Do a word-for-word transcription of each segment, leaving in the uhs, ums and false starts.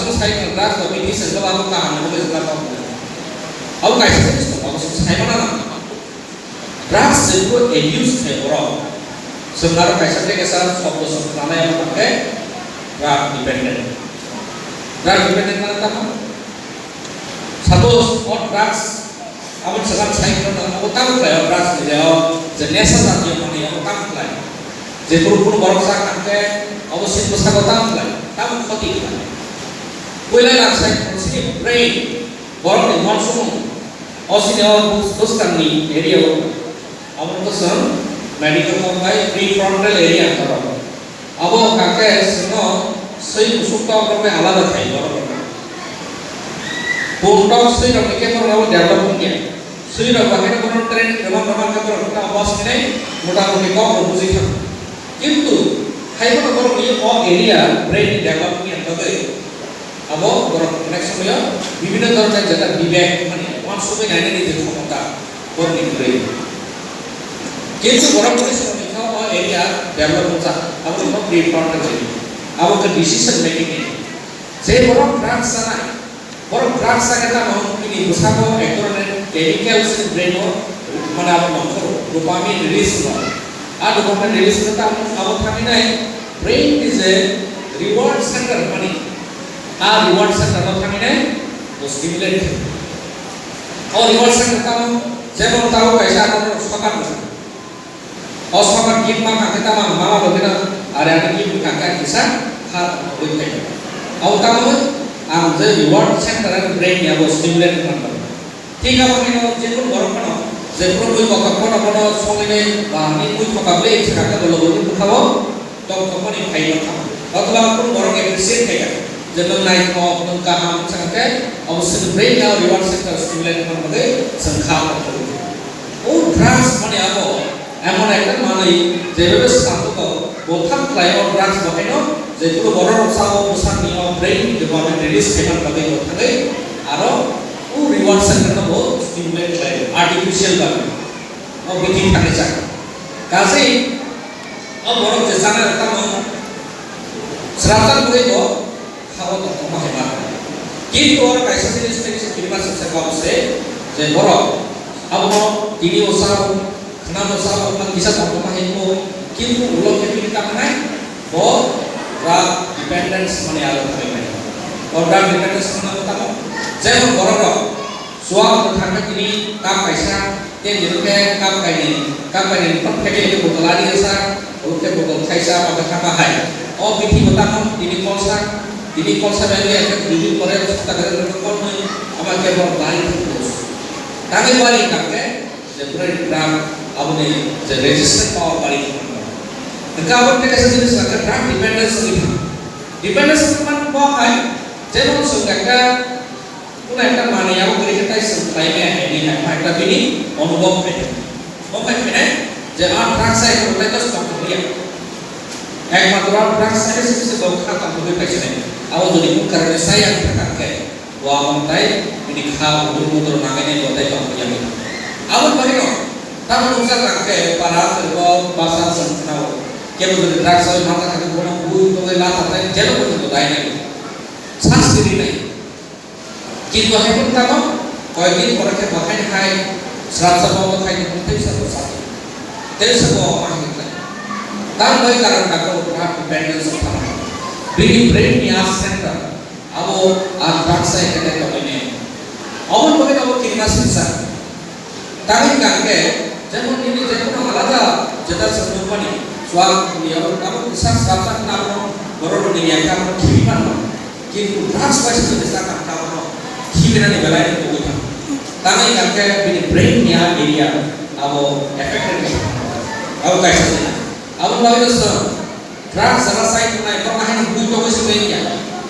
Sai drugs rok ni bisingo abo kaham ni bagwi chwla kok. Abo kaisa jinis tongo, abo chwng sai mano nang. Drugs se bo abuse khe borok. Chwng aro kaisa tei kaisa shobdo chwng khnanai abo khe drug dependent. Drug dependent mane tamo? Suppose o drugs abo chwng sai mano nang, abo tamo khlai o drugs ni o je nesa jatiyo manwi abo tamo khlai. Je kunu kunu borok chak khe abo sin bwskango tamo khlai, tamo khoti khlai. Puila nang sai sini brain, borokni uansukmung, o sini o bus-, bwskangni area o. Abo wngkha chwng medical kok bai prefrontal area wngkha rok. Abo wngkha khe chwngno swi musuk tok rok bai alada khai borok rok. Bumtok swi rok ni khe borok rok develop wngya. Swi rok bahai no borok training kwbang kwbang khe borok wngkha, abo sini motamuti kok rok bujui kha. Kintu hai phano borok ni o area brain ni develop wngya bagwi abo borok onek somoyo bibhinno dhoronor jeta bibek, mane uansugwi nainani je khomota borokni kwrwi. Kintu borok onek somoyo kha o area develop wngjak, abo wngkha prefrontal area. Abo khe decision making area. Je borok drugs chanai, borok drugs chakhe tamo bini bwskango ek dhoroner chemicals ni brain o, mane abo nongkhoro dopamine release wngkha. A dopamine release wngkha tamo abo thangwi nai brain ni je reward center, mane a reward center no thangwi nai bo stimulate khe. O reward center tamo, jemon tamo kaisa ano sokat wngkha. O sokat gift ma kha khe tamo ang mama bai kheno, are ani gift wngkha khe ang kisa kha tongthogwi phai. Abo tamo ang je reward center ani brain ni abo stimulate wngkha. Thik abo kheno je kunu borok phano je kunu bui kothok phano bono songwi nai ba ani bui kothok le se kha khe bo logi bwkha o tongthokmani phai mankha. Othoba kunu borok appreciate khai kha je nwng naithok, nwng kaham wngkha khe abo chwng brain ni reward center stimulate wngkha bagwi chwng kha tongthogwi. O drugs mani abo emon ekta manwi jebe sabugo botham khlai o drugs bahaino je kunu borok rok sao bwsakni o brain dopamine release khaimani bagwi bo thangwi aro o reward center no bo stimulate khlai o artificial bagwi o bithi thangwi chakha. Kazi o borok je chana tamo srapjak bagwi bo kha o tongthokma hai ma. Kintu oro kaisa jinis tei kisa kirima suksa kok se je borok abono tini o sao, khwnano sao, kisa tongthokma hai wngo, kintu ulo khe bini tamo nai bo drug dependence mani alo thangwi mani. O drug dependence wngma tamo jemon borok rok chuak mwthang khe tini kap kaisa Tei hwnkhe kap kainwi, kap kainwi phot khe bokol ari sa, obo khe bokol thaisa, obo khe thapa hai. O bithi bo tamo tini kolsa, tini kolsa bai ya khe dui din pore sota khe kolnwi, ama khe bo bari thangos. Tangwi bari kap khe je brain drug aboni je resistant power bari thangma. Hwnkhe abo khe kaisa jinis khe drug dependence wngwi thang. Dependence wngma bo hai, jemon chwng ekta Kuno ekta manwi abo kwrwi khe tai chwng khlai maya hai ni hai, ma ekta bini onubhob phai khe. Bo phai khe nai je a drugs sai khe tai to stop khe ya. Ekmatro a drugs sai se se bo kha tong khe phai se nai. Abo jodi kung karone sai ang kha khe bo abo tai bini kha udur mudur nangai nai bo tai tong khe ya. Abo bai no tamo nukjak kha khe para se bo basa chwng khna o. Kebo jodi drugs sai ma kha khe bo no bu to la ta tai jelo ko to dai nai. Sasti ri nai. Kintu hai phano tamo, koyekdin pore khe bo haino hai srapsa bo khai tongmani tei sabo sa. Tei sabo ma hai khlai. Tamo bai karon dakto drug dependence wng thangma. Bini brain ni a center, abo a drugs sai khe tongmani. Abo bagwi abo kirima singsa. Tangwi hwnkha khe, jemon nini jekhuno alada jeta se nukmani, chuak ni abo tamo kisa swrapsa hwnwi abono borok rokni yang khe abono khibi mano. Kintu drugs bai se jesa kha abono khibinani belai no tugwi thango. Tangwi hwnkha khe bini brain ni a area abo affected wngwi thango. Abo kaisa jeta. Aboni bagwi no chwng Drugs jaga sai tongnai, borok haino bui togwi se tongya.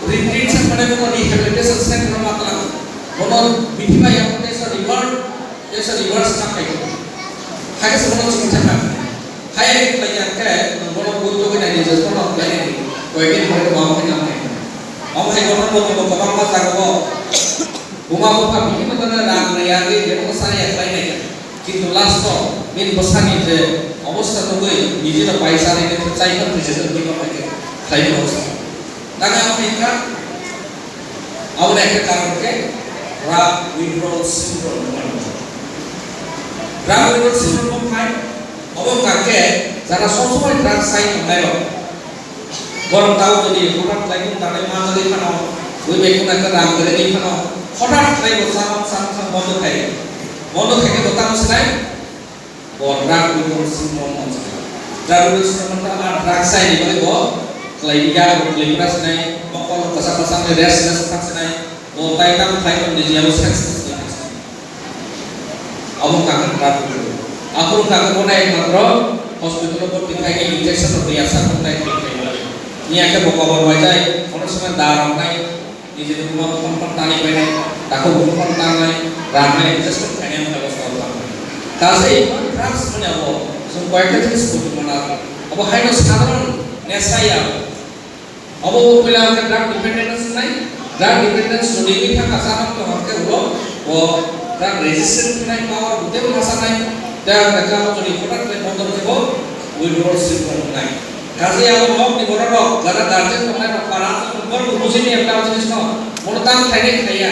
Retreat se mane bono rehabilitation center ma tlang. Bono bithi bai ya tesa reward, tesa reward sa kai. Hai se bono chukcha kha. Hai khlai ya khe, bono bui togwi nai je bono khlai nai. Koi din bono ma ma nang nai. Am hai bono bono bono kabang ma jaga bo. Buma bupha bithi ma tana rang ya ge, bono sa ya khlai nai. Kintu last o bini bwsani je obostha nugwi nijino paisa rini chai kha twijak wngwi tongkha khe khlaiwi rw sa. Tangwi ang khe kha, Aboni ekta karon khe drug withdrawal syndrome. Drug withdrawal syndrome bo khai, obo wngkha khe jara sob somoi drug sai tongnai rok. Borok tao jodi hothat khlai kung tanai ma jodi phano, ui bai kung ekta ram gre di phano, hothat khlai bo sa sa sa bondo khai. Bondo khai khe bo tamo sinai, bo drug withdrawal syndrome wngkha. Drug withdrawal syndrome wngkha, a drug sai ni bagwi bo khlai ya, bo khlai gra sinai, mokol kwchak kwchak ni rest rest thang sinai, bo tai tamo khlai tong di ya, bo sex sex ni. Abo wngkha khe drug withdrawal. Aphuru wngkha khe bono ekmatro hospital o bhorti khai khe injection rok ya, sakhup nai khe khai. Ni akhe bo kobor bai jai, onek somoy da rok nai, nijeni buma buphang phang tani bai nai, takhuk buphang phang tang nai, ram nai, injection khai nai wngkha bo sal tang. Kaisa imang drugs mani abo, chwng koyekta jinis buji mano. Abo haino sadharon nesha ya. Obo bo puila wngkha drug dependence wngnai. Drug dependence rwdi wngwi thangkha, chama wngkha hwnkhe ulo bo drug resistant wngnai, power bo teibo ma sanai. Drug wngkha obo jodi hothat khe bondo khe bo withdrawal syndrome wngnai. Kaisa abo nokni borok rok, jara guardian tongnai rok, para borok bo bujini ekta jinis no, bono tang khlainai khlaiya.